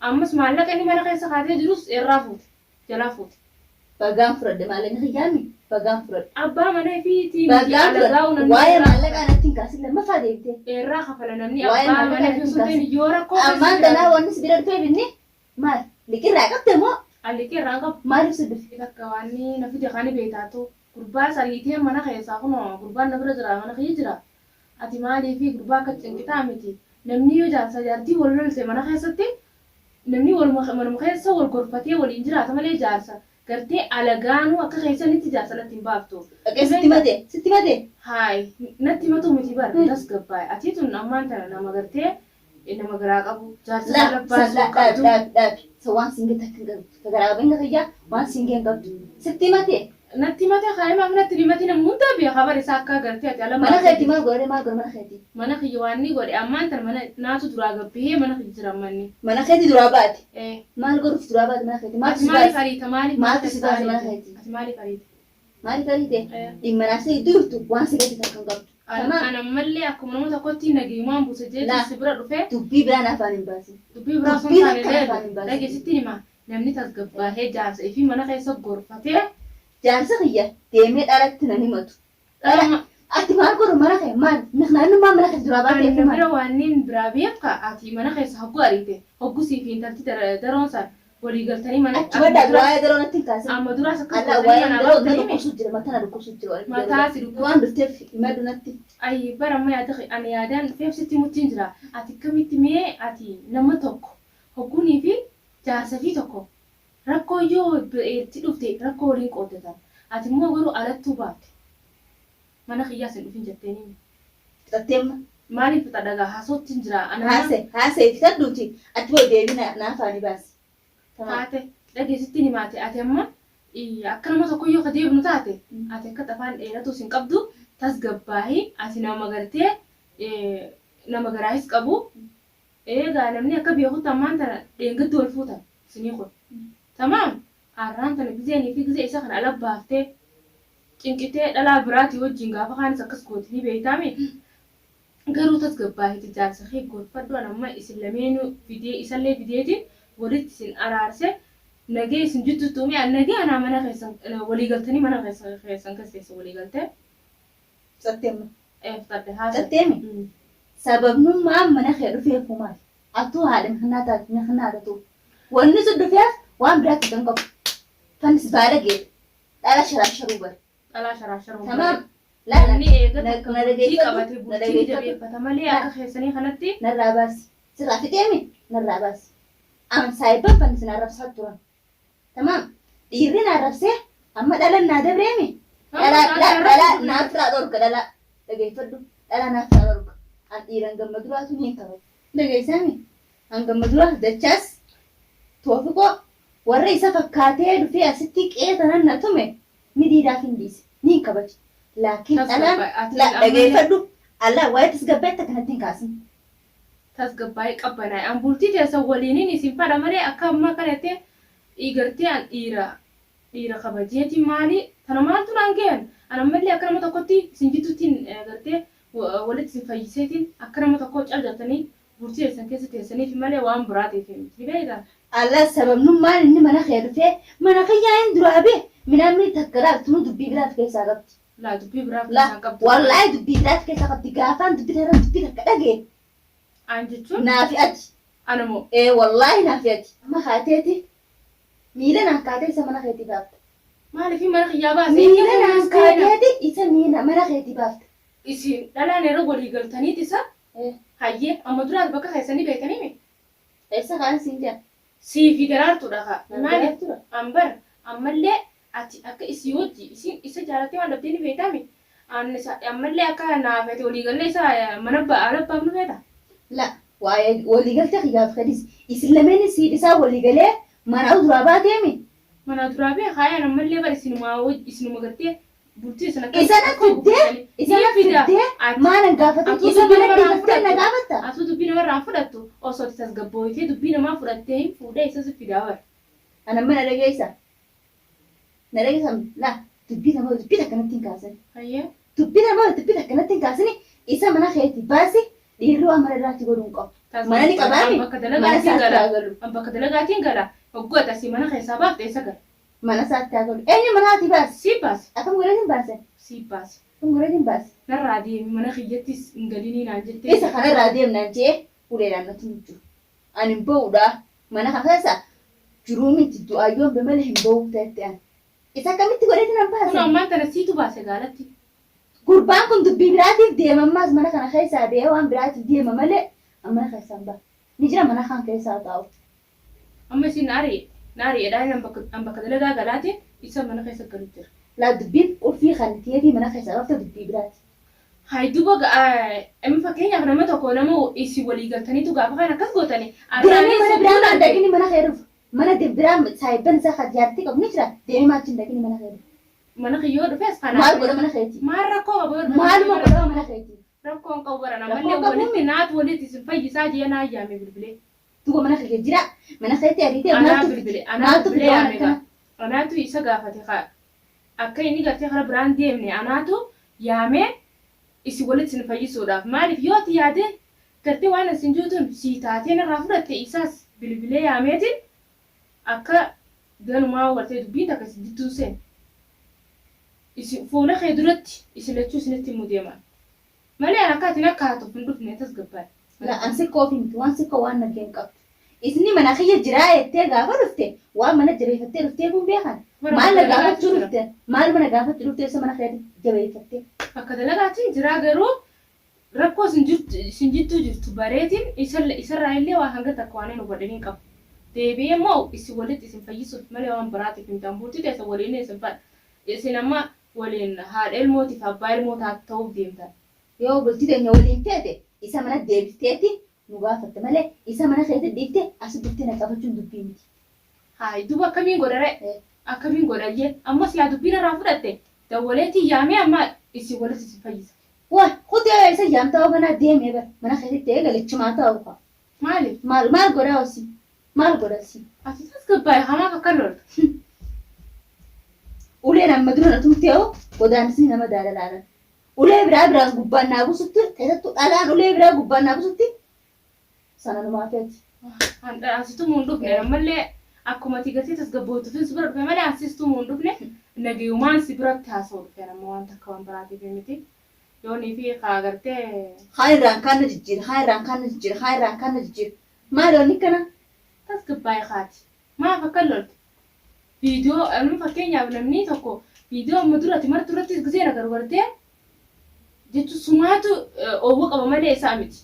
Ammas maallaqa inni mana keessa kaatee jirus irraa fuute. Jalaa fuute. Bagaan fudhadhe maallaqni kiyyaami bagaan fudhadhe. Abbaa mana ifiitii miti Bagaan alagaa'u fudhadhe. namni Waa'ee irraa maallaqaa kafala. natti hin kaasin lammaffaa deebitee. Irraa kafala namni Waa'ee abbaa maallaqaa mana natti ifii hin osoo hin kaasin. ta'in yoo rakkoo keessa Ammaan tanaa jiraate. wanni si bira dhufeef inni maal liqirraa qabda moo An liqii irraa hin qabu. maaliif si dhufe? Takka waan na fide kani beektaatu. Gurbaa sariitee mana keessaa kunoo gurbaan na bira jira mana kiyya jira. Ati maaliifi gurbaa akka cinqitaa miti. Namni yoo jaarsaa jaartii wal lolte mana keessatti namni waluma manuma keessa wal gorfatee waliin jiraata malee jaarsa gartee alagaanuu akka keessanitti jaarsa natti hin baaftu. Dhaqee sitti mate sitti mate. Haay natti himatuu miti bar tasgabbaa'e ati tun ammaan tana nama gartee nama garaa qabu jaarsa Laa jala san baasuu laa hin dhaabi qabdu. dhaabi dhaabi san waan siin gette akka hin qabdu ka garaa qabeenya kiyyaa waan siin gee hin qabdu sitti mate. Natti himate kaa'ee maaf natti hin himatin nama hundaa beeka bar isaa akka gartee ati ala Mana baatee keetii jirtu. maal godhare maal godhe mana keetii. Mana kiyya waan inni godhe ammaan tana mana naatu duraa gabbahee mana kiyya jira amma inni. Mana keetii duraa baate. Ee. Maal godhuuf duraa baate mana keetii maaltu Ati si maaliif baase ariita maaliif mana maaltu si keessaa baase mana ariite keetii. ati maaliif ariite. Maaliif ariite Ee. dhimma naaf si gidduu jirtu waan si gadi takka hin qabdu. An Tamaam. an ammallee akkuma nama tokkotti nagayumaan buuse jeetiin Laa si bira dhufee dubbii biraa na afaan hin baasin. dubbii biraa osoo hin Dubbii taane takka na leelu afaan hin baasin. dhage sittin hima namni tasgabbaahee jaarsa ifii mana keessa gorfatee Jaarsa kiyya deemee dhalatti nan himatu. Dhala dhala ati maal godhu mana kee maal miqnaannummaan mana kee duraa Ani baateef na maal. bira waannin biraa beefka ati mana keessa hoggu ariite hoggu sii fi intalti daroon san walii galtanii mana Achuma amma dhaabi duraas waa'ee daroo natti hin kaasin. amma duraas akkas Allaa gootanii waa'een manaa daroo na baaftanii mi dhukkubsu jira mataa na dhukkubsu jira waa'een mataa daroodha. si dhukkubsu Waan dhufteef himadhu natti. Ayi bara amma yaada kee ani yaadaan dhufeef sitti muttiin jira ati akkamitti mee ati nama tokko hoggunii fi jaarsa fi tokko rakkoo yoo itti dhufte rakkoo waliin qooddatan ati immoo garuu alattuu baafte mana kiyyaas hin dhufin jetteeni mi. Fixattee amma. Maaliif fixadha gaa haasawuttiin jira ana amma. Haase haasa'ii fixadhuuti achi booda deebii na na afaanii baasi. Tamaam. Taate dhagee sittiin himaate ati amma akka nama tokko yoo ka deebinu taate ati akka afaan dheeratus hin qabdu tasgabbaahi ati nama gartee nama garaahis qabu eegaa namni akka beekutti ammaan tana dheengaddi wal fuutan isinii kun tamaam arraan tana gizeenii fi gizee isa kana ala baaftee cinqitee dhalaa biraatii wajjin gaafa kaanis akkas gooti ni beeytaami Garuu tasgabbaahiti jaarsa kee gorfadhu an amma isin lameenuu fidee isallee fideetiin walitti isin araarse nagee isin jidduutti uumee an nagee anaa mana keessan walii galtanii mana keessan keessa teessa walii galtee. Fixattee amma. Ee fixadhe haasa'e. Fixattee mi? Sababnummaan mana kee dhufeef maali? Atuu haadha miknaa taate miknaa tatuu. Wanni sun dhufeef waan biraatti kan qabu. Fannis baalageedha. Dhala sharaasharuu bare. Dhalaa sharaasharuu Tamaam. bare. Laala. Namni eega Na takka na bultii dhageeffadhu. qabate Na bultii ni dhageeffadhu. jabeeffata malee Laa akka keessanii kanatti. Narraa baasi. Sirraa fixeemi narraa baasi. An saayibban fannis na arrabsaa turan. Tamaam. Dhiirri na arrabsee amma dhalan naa dabreemi. Amma Dhalaa isaan si dhalaa arrabsu dhalaa turre. naaf irraa dhorka dhalaa. Dhageeffadhu. Dhalaa naaf irraa dhorka. An dhiiran gamma duraatu niin kabaja. Dhageessaami? An gamma dura dachaas Toofiqoo warra isa fakkaatee dhufee asitti qe'ee tanan na tume ni diidaaf hin dhiise niin kabaja laakiin dhalaan Tasgabbaa'e ati la ammallee dhageeffadhu Allah waa'ee tasgabbaa'etti akkanatti hin kaasin. Tasgabbaa'e qabbanaa'e an bultii teessan waliinin isin fadha malee akka ammaa kana jettee gartee an dhiira dhiira kabajeetiin maali tana maaltu naan gayan an ammallee akka nama tokkotti isin jidduuttiin gartee walitti isin fayyiseetiin akka nama tokkoo cal jettanii bultii teessan keessa teessaniifi malee waan biraatiif miti ni beektaa. Allah sababnummaan inni mana kee dhufee mana kiyyaa hin duraa bee minaamni takka laal tunuu dubbii biraa of keessaa qabdi. Laa dubbii biraa of Laa keessaa hin qabdu. wallaahi dubbii biraa of keessaa qabdi gaafaan dubbii tanarra dubbii takka dhagee An jechuun naafi ati. Ana moo. Ee wallaahi naafi ati. Amma kaateeti miila naan kaatee isa mana keetii baafta. Maaliif mana kiyyaa baase? Inni Miila kun naan miskiina. kaateeti isa miila mana keetii baafta. Isin dhalaan irra walii galtaniit isa Ee. Hayyee amma duraas bakka keessan ni beektanii mi? Eessa kaan siin jedhan? Sii fi daraartuudha kaa. Naaf Maaliif? daraartuudha. An bar ammallee ati akka isii wajji isiin isa jaalattee waan dhabdee ni beektaa mi? An isa ammallee akka naaf ati walii gallee isa mana ba ala baafnu feeta? La waa'ee walii galtee kiyyaaf kedis isin lameenis sii dhisaa walii galee manaa duraa baatee mi? Manaa duraa bee kaayaan ammallee bar isinumaa wajji isinuma gartee Bultii isin akka Isa na akka fiddee guddisanii isa ni na fida. fiddee Ati maa nan gaafatin atuu isa dubbii mana namarraa hin dhiifattee na fudhattu. gaafatta? Atuu dubbii namarraa hin fudhattu. Osoo ati tasgabbooytee dubbii namaa fudhattee hin fuudhee isa si fidaa bar. Ana amma na dhageessa? Na dhageessa laa dubbii nama dubbii takka natti hin kaasin. Hayyee. Dubbii nama dubbii takka natti hin kaasini isa mana keetii baasi dhiirri waan mana irraatti godhuu hin qabu. Mana ni qabaami? Bakka Mana dalagaatiin isaatti gala. haa galu. Bakka dalagaatiin gala. Hogguu ati asii mana keessaa baafte eessa gala? Mana isaatti haa galu. Eenyu mana haati baase? Sii baase. Akkam godheetiin baase? Sii baase. Akkam godheetiin baase? Narraa deemi mana kiyyattis hin galinii naan jettee. Isa kanarraa deemnaan jee uleedhaan natti hin jiru. Ani hin ba'uudha. Mana kana keessa jiruu miti du'aayyoon be malee hin ba'uu ta'etti ani. Isa akkamitti godheetiin an Kun baase? ammaan tana siitu baase gaalatti. Gurbaan kun dubbii biraatiif deema ammaas mana kana keessaa ba'ee waan biraatiif deema malee an mana keessaa hin ba'a. Ni jira mana kan keessaa taa'u. Amma isin na ari'e. Na ari'eedhaan an bakka dalagaa galaatiin isa mana keessa galu jira. Laa dubbiin qulfii kan teetii mana keessaa baafte dubbii biraati. Hay duuba amma fakkeenyaaf nama tokko nama isin walii galtaniitu gaafa kan akkas gootani. Deemee mana biraa maan dhaqini mana kee dhufa. Mana biraa saayibban isaa kan jaartii qabu ni jira. Deemee maachi hin dhaqini mana kee dhufa. Mana kiyyoo dhufes kanaaf. Maal godha mana keetii? Maal rakkoo qaba yoo dhufe? Maaluma godha mana keetii? Rakkoon qabu bara Rakkoo namallee qabu walitti naatu walitti isin fayyisaa jee naa yaame bilbilee. Duuba mana kee jira. Mana keetti ariitee Anaa maaltu bilbile fide? anaa Maaltu bilbilee fide waan yaame gaa. akkana? Anaatu isa gaafate kaa akka inni gartee kara biraan deemne anaatu yaamee isin walitti isin fayyisuudhaaf maaliif yoo ati yaade gartee waan isin juutun sii taatee narraa fudhatte isaas bilbilee yaameetiin akka ganumaa gartee dubbiin takka isin jidduun seene. Isin fuula kee duratti isin lachuu isinitti himuu deeman. Malee an akka atin akka haatuuf hin dhufne tasgabbaadha. La an sikkoo fi miti waan sikkoo waan nageen qabdu. Isni mana kiyya jiraa jettee gaafa dhufte waan mana jabeeffattee dhuftee kun beekan. Bara Maal na bakka gaafachuu dalagaatti jira. dhufte? Maal mana gaafachuu dhufte isa mana kee jabeeffattee? Bakka dalagaatiin jiraa garuu rakkoo isin jidduu jirtu bareetiin isarraa illee waa hanga takka waan hin hubadhin hin qabu. Deebi'ee immoo isin walitti isin fayyisuuf malee waan biraatiif hin ta'an bultii teessan waliin isin fadha. Isin amma waliin haadha ilmootiif abbaa ilmoo ta'uuf deemtan. Yoo bultii teenya waliin feete isa mana deebifteeti nu gaafatte malee isa mana keetti dhiifte as dhuftee na qabachuun dubbii miti. Hayi duuba akkamiin godhare? Akkamiin godhayyee? Ammas laa dubbiin irraa fudhatte dawwaleetii yaamee amma isin walitti isin fayyisa. Waa kutee isa yaamtaa oganaa deemee bara mana keetitti eegale chimaa taa'u kaa. Maaliif? Maal maal godhaa osii? Maal godha si? Ati tasgabbaa'e hamaaf akka loltu. Uleen amma dura na tumtee hoo godaanisni nama daala laalan. Ulee biraa biraan gubbaan naa buusutti keessattuu dhalaan ulee biraa gubbaan naa buusutti sana numaa feeti. Asitu muun dhufne ammallee akkuma ati gartee tasgabbootuufin si bira dhufe malee asistuu muun dhufne nagayumaan si biratti haasa'u dhufe amma waan takka waan biraatiif miti. Yoonii fi kaa gartee Kaan irraan kaan na jijjiira, kaan irraan kaan na jijjiira, kaan irraan kaan na jijjiira. Maali wanni kana? Tasgabbaa'e kaati. Maaf akka loltu? Viidiyoo amma fakkeenyaaf namni tokko viidiyoo amma duratti martu irratti gisee na gargartee jechuun sumaatu oowwa qaba malee isaa miti.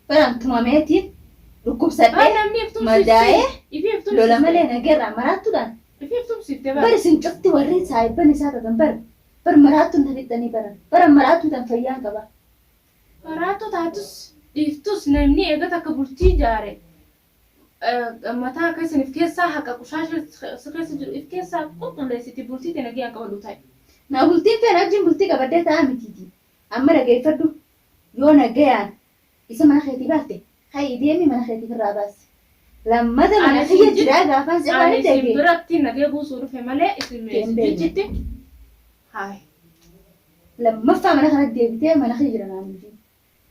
Baraan tumameetiin Baan dhukkubsadhee namni iftumsiifte. madaa'ee Ifii iftumsiifte. Lola malee nageerraa maraattuudhaan. Ifii iftumsiifte Bari bara. isin cufti warri saayibban isaa tatan bara. Bar maraattuun na fixxanii baran. Bara maraattuudhaan fayyaan qaba. Maraattuu taatus dhiiftus namni eegata akka bultii ijaare mataa keessan if keessaa haqa qushaasha si keessa jiru if keessaa qulqulleessiti bultii tana giyaan qabadhu ta'i. Na bultiin feena wajjin bultii qabadhee ta'a mitiiti. Amma dhageeffadhu yoo nagayaan isa mana keetii baafte hayi deemi mana keetii irraa baasi. Lammata mana Ani kiyya isin jiraa gaafaan si Ani afaan isin dhagee. biratti nagee buusuu dhufe malee isin Hin beekne. jijjitti hayi. Lammaffaa mana kanatti deebitee mana kiyya jira naan hin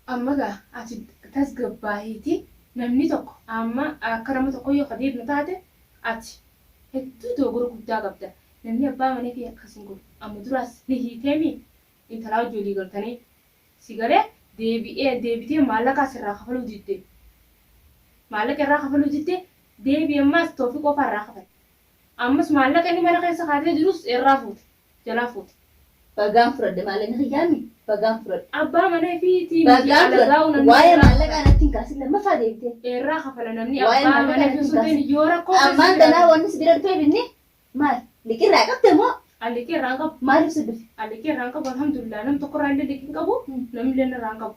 Amma gaa ati tasgabbaahiiti namni tokko amma akka nama tokko yoo kadeebnu taate ati hedduu doogora guddaa qabda. Namni abbaa manaa fi akkas hin godhu. Amma duraas ni hiiteemi intalaa hojii olii galtanii si galee deebi'ee deebitee maallaqa asirraa kafaluu didde. Maallaqa irraa kafaluu didde deebi'ee ammaas toofii qofaa irraa kafale. Ammas maallaqa inni mana keessa kaatee jirus irraa fuute. Jalaa fuute. Bagaan fudhadhe maallaqni kiyyaami bagaan fudhadhe. Abbaa manaa fi tiimiti Bagaan alagaa'u fudhadhe namni waa'ee irraa maallaqaa kafala. natti hin kaasin lammaffaa deebitee. Irraa kafala namni Waa'ee abbaa maallaqaa manaa fi natti hin osoo ta'in kaasin. yoo rakkoo keessa Ammaan tanaa jiraate. wanni si bira dhufeef inni maal liqirraa qabde moo Liqii irraa hin qabu. maaliif si dhufe? Liqii irraa hin qabu alhamdulillah nam tokko irraa illee liqii hin qabu namni illee irraa hin qabu.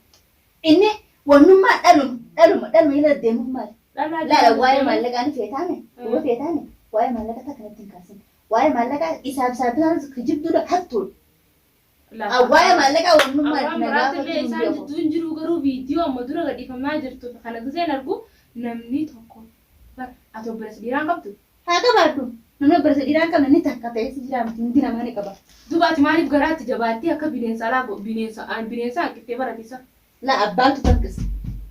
Inni wannummaa dhaluma dhaluma dhaluma jala deemuuf maali? Dhalaa Laala jala waa'ee deemu. maallaqaa ni feetaame dhuga feetaame waa'ee maallaqaa takka natti hin kaasin. Waa'ee maallaqaa isaaf saaphisaan kijibduudha hattuudha. Waa'ee maallaqaa wannummaa Waan na biraatti gaafachuu illee hin isaan beeku. jidduu hin jiru garuu viidiyoo amma dura gadhiifamaa jirtu kana giseen argu namni tokko bara ati obboleessa dhiiraa hin qabdu. Haa qabaadhu. Namni obboleessa dhiiraa hin qabne inni takka ta'ee si jira miti hundi namaa ni qaba. Duuba ati maaliif garaatti jabaattee akka bineensa alaa bineensa bineensa hanqiftee baratisa? La abbaatu hanqisa.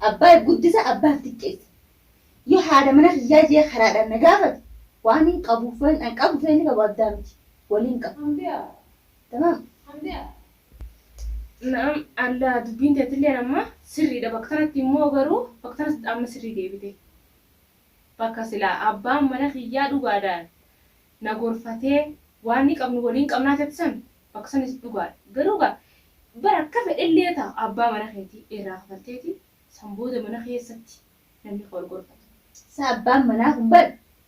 Abbaa if guddisa, abbaa if xiqqeessa. Yoo haadha mana kiyyaa jee karaadhaan na gaafate waan hin qabuuf waan an qabu fi inni qabu addaa miti. Waliin qaba. Hamdiyaa. Tamaam. Hamdiyaa. Na'am alla dubbiin teetilleen amma sirriidha bakka tanatti immoo garuu bakka tanatti amma sirrii deebite. Bakka silaa abbaan mana kiyyaa dhugaadhaan na gorfatee waan ni qabnu waliin qabnaa jette san bakka sanis dhugaadha. Garuu gaa bara akka fedhellee ta'a abbaa mana keetii irraa kafalteeti san booda mana keessatti namni ka wal gorfatu. Sa abbaan manaa kun bar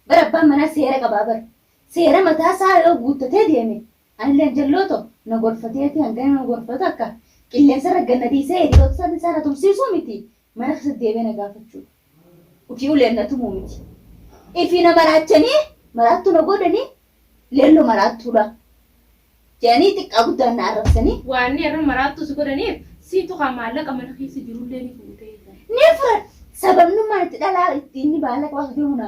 bar abbaan manaa seera qabaa bar. Seera mataa isaa yoo guuttatee deeme anilleen jalloo ta'u na gorfateeti hanga nama gorfatu akka qilleensarra gad na dhiisee hiriyoota isaa isaa na tumsiisuu miti mana keessatti deebi'ee na gaafachuudha. Ufii uleen na tumuu miti. Ifii na maraachanii maraattuu na godhanii leelloo maraattuudha jedhanii xiqqaa guddaan na arrabsanii. Waanni irra maraattuu si godhaniif siitu kaa maallaqa mana keessa jirullee ni fuutee. Ni fudhadha. Sababnummaan itti dhalaa itti inni maallaqa baasu deemu naa.